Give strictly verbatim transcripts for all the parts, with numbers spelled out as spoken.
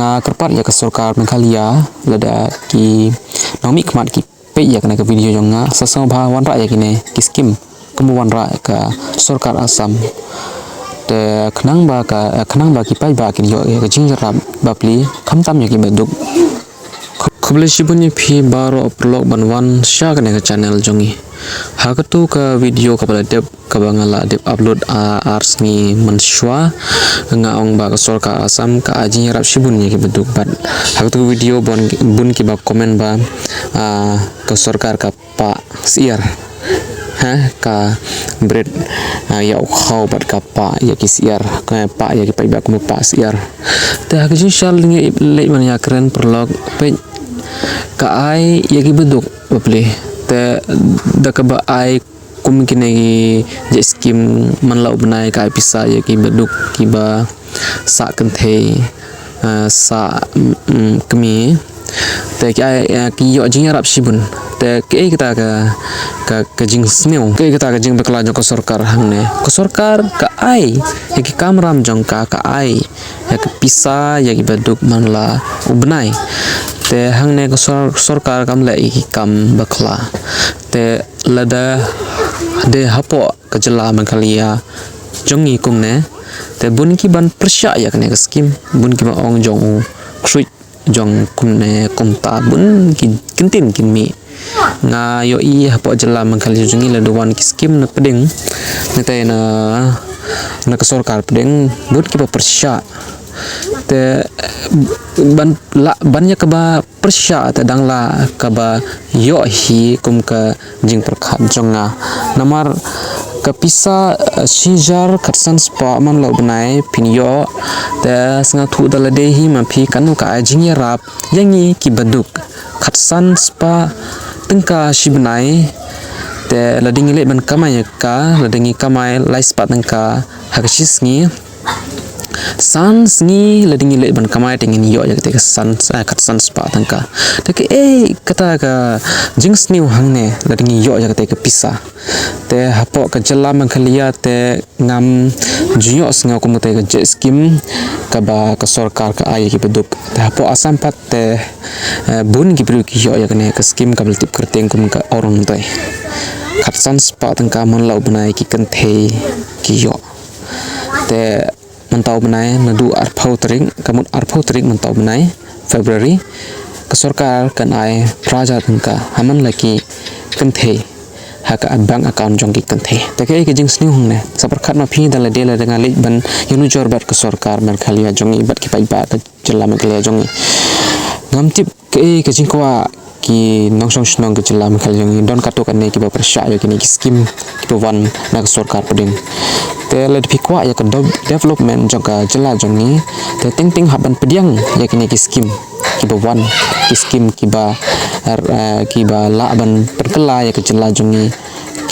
Nga kyrpad ïa ka sorkar Meghalaya, lada ki nongmihkhmat ki peit ïa kane ka video jong nga, sa sngewbha wanrah ïa kine ki skim kumba wanrah ka sorkar Assam. Te khnang ba ka, khnang ba ki paidbah kin ïoh ïa ka jingïarap bapli, khamtam ïa ki baduk. Khublei shibun ïa phi baroh paralok ban wan sha kane ka channel jong ngi. Ha katu ka video kaba la dep, kaba nga la dep upload, ah, ar sngi mynshuwa, nga ong ba ka sorkar Assam ka ai jingïarap shibun ïa ki baduk bad ha katu ka video bun, bun kiba comment ba, ah, ka sorkar ka pah syiar. Ha, ka bret, ah, ïa u khaw bad ka pah ïa ki syiar, ka pah ïa ki paidbah kumba pah syiar. Te ha ka jingshisha ngi leit ban ïakren paralok, peit, ka ai ïa ki baduk bapli. Te da kaba ai kum kine ki jait skim man la u bnai ka ai pisa ïa ki baduk kiba sah kynthei, eh, sah, mm, mm, kmie. Te ki ai, eh, ki ïoh jingïarap shibun. Te kaei kata ka, ka, ka jingsniew, kaei kata ka jingbakla jong ka sorkar hangne? Ka sorkar ka ai ïa ki kamram jong ka, ka ai ïa ki pisa ïa ki baduk man la u bnai. Te hangne ka sor-, sorkar kam leh ïa ki kam bakla. Te lada dei hapoh ka jylla Meghalaya jong ngi kumne, te bun ki ban pyrshah ïa kane ka skim, bun ki ba ong jong u ksuid jong kumne kumta, bun ki ktien kin mih. Nga ïohi hapoh jylla Meghalaya jong ngi lada wan ki skim na pdeng, na te na, na ka sorkar pdeng, bun ki ba pyrshah. Te ban la, ban ïa kaba pyrshah te dang la kaba ïoh hi kum ka jingpyrkhat jong nga. Namar ka pisa, eh, shi hajar khatsan spah man la u bnai phin ïoh, te sngewthuh da lade hi ma phi kano ka ai jingïarap ïa ngi ki baduk. Khatsan spah tyngka shi bnai, te lada ngi leit ban kamai ïa ka, lada ngi kamai lai spah tyngka ha ka shi sngi, san sngi lada ngi leit ban kamai te ngin ïoh ïa kata ka san, eh, khatsan spah tyngka. Te kaei kata ka jingsniew hangne lada ngi ïoh ïa kata ka pisa? Te hapoh ka jylla Meghalaya te ngam ju ïohsngew kum kata ka jait skim kaba ka sorkar ka ai ïa ki baduk. Te hapoh Assam pat te, eh, bun ki briew ki ïoh ïa kane ka skim kaba la tip kyrteng kum ka Orunodoi. Khatsan spah tyngka man la u bnai ki kynthei ki ïoh. Te mynta u bnai naduh arphew tarik, ka mut arphew tarik mynta u bnai February, ka sorkar kan ai phra hajar tyngka ha man la ki kynthei ha ka bank account jong ki kynthei. Te kaei ka jingsniew hangne? Sa pyrkhat ma phi da lade lada nga leit ban ïanujor bad ka sorkar Meghalaya jong ngi bad ki paidbah ka jylla Meghalaya jong ngi. Ngam tip kaei ka jingkwah ki nongshong shnong ka jylla Meghalaya jong ngi, don katto katne kiba pyrshah ïa kine ki skim kiba wan na ka sorkar pdeng. Te lada phi kwah ïa ka dev-, development jong ka jylla jong ngi, te teng teng hap ban pdiang ïa kine ki skim kiba wan, ki skim kiba, er, eh, kiba lah ban pynkylla ïa ka jylla jong ngi,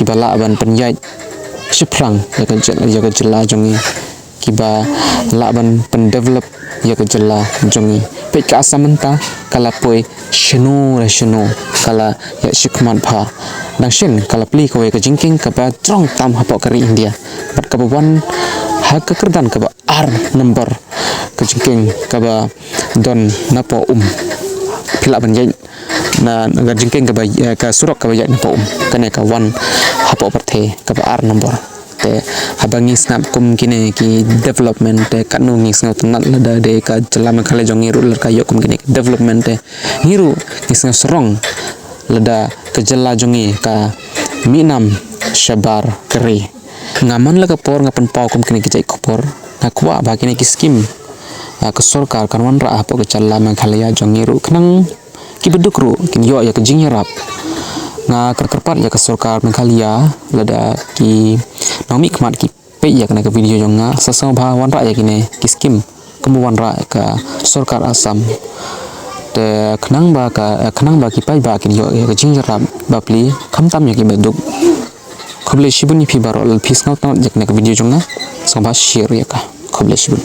kiba lah ban pynïaid shaphrang ïa ka jyl-, ïa ka jylla jong ngi, kiba lah ban pyndevelop ïa ka jylla jong ngi. Peit ka Assam mynta ka la poi shano re shano, ka la ïaid shakhmat bha. Dang shen ka la plie kawei ka jingkieng kaba jrong tam hapoh ka ri India, bad kaba wan ha ka kyrdan kaba ar nombor, ka jingkieng kaba don napoh um. Phi lah ban ïaid na, na ka jingkieng kaba, eh, ka surok kaba ïaid napoh um, kane ka wan hapoh pyrthei kaba ar nombor. Te haba ngi sngap kum kine ki development te katno ngi sngewtynnat lada dei ka jylla Meghalaya jong ngi ruh lada ka ïoh kum kine ki development te ngi ruh ngi sngewsarong lada ka jylla jong ngi ka mih nam shabar ka ri. Nga man la ka por nga pynpaw kum kine ki jait khubor, nga kwah ba kine ki skim, ah, ka sorkar kan wanrah hapoh ka jylla Meghalaya jong ngi ruh khnang ki baduk ruh kin ïoh ïa ka jingïarap. Nga kyrpad ïa ka sorkar Meghalaya, lada ki nongmihkhmat ki peit ïa kane ka video jong nga, sa sngewbha wanrah ïa kine ki skim kumba wanrah ka sorkar Assam. Te khnang ba ka, khnang ba ki paidbah kin ïoh ïa ka jingïarap bapli, khamtam ïa ki baduk. Khublei shibun ïa phi baroh, lada phi sngewtynnat ïa kane ka video jong nga, sngewbha share ïa ka. Khublei shibun.